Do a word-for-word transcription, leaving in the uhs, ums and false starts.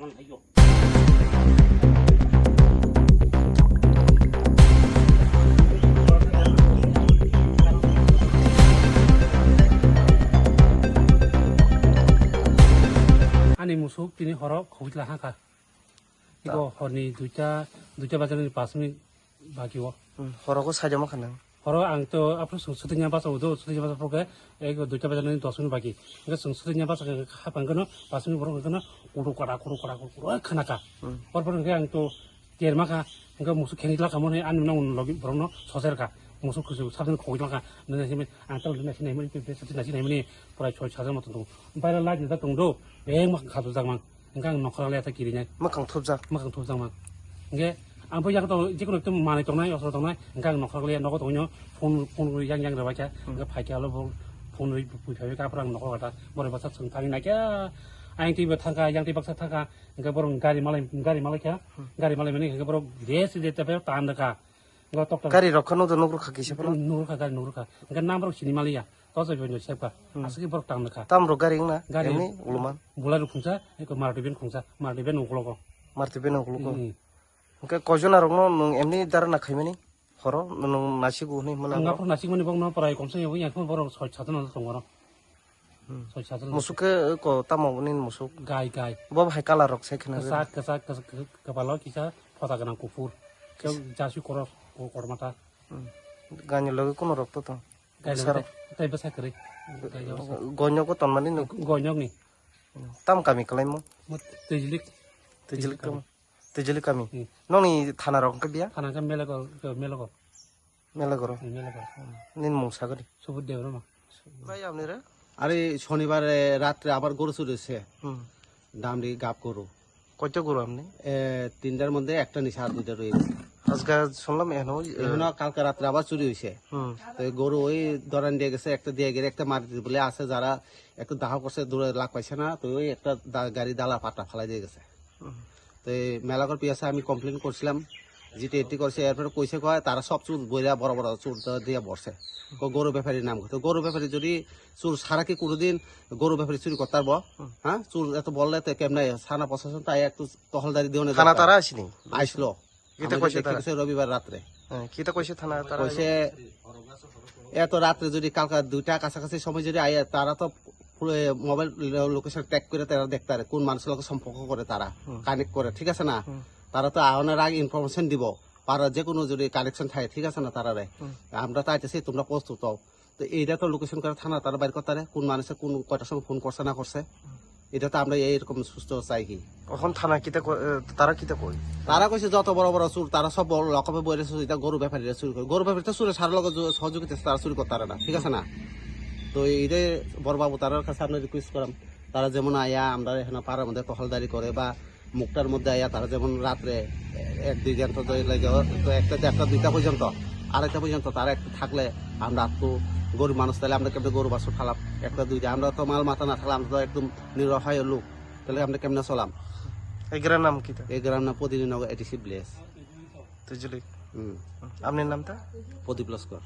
Ani musuk tini horo khogwi tla hangkha. Iko horni duita, duita bajarni pas minute baki o. Hmm, horo ko saida ma khanang. Horo ang to aphuru chwng sutui nya basa udo, sutui nya basa phuruke, eko duita bajarni dos minute baki. Hingke chwng sutui nya basa khe hapang keno, pas minute borok keno, kudu kada, kudu kada, kudu kada, khana ka. Hmm. Por por hingke ang to Ker ma kha, hingke musuk khengwi tla kha mo hwnwi ani nang logi borokno soser kha. Musuk kusu sabjani khogwi tla kha. Nang simi ang talo nang sinai mani pe sati nang sinai mani pura choi sajar moton tongo. Baira light ni tong do. Beng ma kha thupjak mang. Hingke ang nokhora le ta kiri nai. Makang thupjak. Makang thupjak mang. Hingke ang bo yak to jikunu ekdom manai tongnai, osoro tongnai. Hingke ang nokhora le nogo tongno phone phone yang yang rwbai kha. Hingke phai kha lo bo phone rwi pui phai kha pura ang nokhora ta. Bore basa chwng thangwi nai kha. Ayang twi bo thang kha, yang twi baksa thang kha. Hingke borok gari malai, gari malai kha, gari malai mani hingke borok rest de tepe tan da kha. Hingke tok tok. Gari rok khano to nukrok kha kisa phano. Nukrok kha, gari nukrok kha. Hingke nam borok sini maliya. Tosa bino sep kha. Hmm. Aswk borok tan da kha. Tam rok gari wngna? Gari emni uluman. Bolero khungsa, eko Maruti van khungsa, Maruti van uklogo. Maruti van uklogo. Hmm. Hingke koijona rokno nwng emni dara na khaimani? Horo nwng nasigo hwnwi mano. Ang aphuru nasikmani bokno prai komsa yawi, yang phuru borok soi sajon no tongo oro. Hmm. Soi sajon. Musuk khe ko tamo nini musuk? Gai, gai. Bo hai colour rok sai khna. Kwchak, kwchak, kwchak, kwbalo kisa phoda gwnang kuphur. Kisa. Khe jasi koros, ko-, kormata. Hmm. Gani logi kuno rok to tong? Gai logi. Bwsarok? Tai, tai bwsa kwrwi. Gai logi. Gonyok bo tonmani nuk? Gonyok ni. Tam kami kwlaimo? Mo Twijlik. Twijlik tamo? Twijlik kami. Hmm. Nokni thana rok hwnkhe biya? Thana hwnkhe Melago, Melago. Melago ro? Hmm, Melago. Hmm. Nini mung sagadi? Subudh Debbarma. Bai amni re? আরে শনিবারে রাত্রে আবার গরু চুরি হয়েছে। হুম। ডামরি গাব গরু। কয়টা গরু আপনি? এ, তিনটার মধ্যে একটা নিছে, আর দুইটা রয়ে গেছে। আজকে শুনলাম এখনো, এ, এখনো কালকে রাত্রে আবার চুরি হয়েছে। হুম। তো এই গরু ওই ধরেন দিয়ে গেছে, একটা দিয়ে গেলে একটা মারি দিতে বলে আছে, যারা একটু দাহ করছে, দূরে লাগ পাইছে না, তো ওই একটা দা-, গাড়ি দালা পাটা ফালাই দিয়ে গেছে। হুম। তো এই মেলাঘর পিয়াসে আমি কমপ্লেন করছিলাম, জিটি এটি করছে, এরপরে কইছে কয় তারা সব চুর বইরা বড় বড় চুর তো দিয়ে বসে। তো গরু ব্যাপারীর নাম, তো গরু ব্যাপারী যদি চুর ছাড়া কি কোনোদিন গরু ব্যাপারী চুরি করতে পারবো? হুম। হ্যাঁ, চুর এত বললে তো কেমনে? থানা প্রশাসন তাই একটু টহলদারি দিও না থানা দরকার। তারা আসেনি? আইসলো। কিতা আমাদের কইছে দেখতে তারা? গেছে রবিবার রাত্রে। হ্যাঁ, কিতা কইছে থানা তারা? কইছে এত রাত্রে যদি কালকে দুইটা কাছাকাছি সময় যদি আইয়া, তারা তো পুরো মোবাইল লোকেশন ট্র্যাক করে তারা দেখতে পারে কোন মানুষের লগে সম্পর্ক করে তারা, হুম। কানেক্ট করে, ঠিক আছে না? হুম। তারা তো আওয়ানোর আগে ইনফরমেশন দিব, পারা যে কোনো যদি কানেকশন থাকে, ঠিক আছে না? তারারে হুম। আমরা তো আইতেছি, তোমরা প্রস্তুত হও। তো এইটা তো লোকেশন করে থানা তারা বাইর করতে পারে, কোন মানুষে কোন কয়টার সময় ফোন করছে না করছে, এটা তো আমরা এইরকম সুস্থ চাই কি। এখন থানা কিতা কয়, এ, তারা কিতা কয়? তারা কইছে যত বড় বড় চুর, তারা সব বড় লকআপে বইরে চুর, এটা গরু ব্যাপারীরা চুরি করে। গরু ব্যাপারী তো চুরে সারা লগে জ-, সহযোগিতা ছাড়া চুরি করতে পারে না, ঠিক আছে না? তো এইটাই বড় বাবু তারার কাছে আমরা রিকোয়েস্ট করাম, তারা যেমন আয়া আমরা এখানে পাড়ার মধ্যে টহলদারি করে বা মুখটার মধ্যে আয়া তারা যেমন রাত্রে এক দুই ঘন্টা ধরে লেগে তো একটা দেড়টা দুইটা পর্যন্ত, আড়াইটা পর্যন্ত তারা একটু থাকলে আমরা একটু গরিব মানুষ, তাহলে আমরা কেমনে গরু বাছুর খালাম একটা দুইটা, আমরা তো মাল মাথা না থাকলে আমরা তো একদম নিরুপায় লোক, তাহলে আমরা কেমনে চলাম? এই গ্রামের নাম কি তো? এই গ্রামের নাম পদিনীনগর এডিসি ভিলেজ। তুজুলি। হুম। আপনার নামটা? প্রদীপ লস্কর।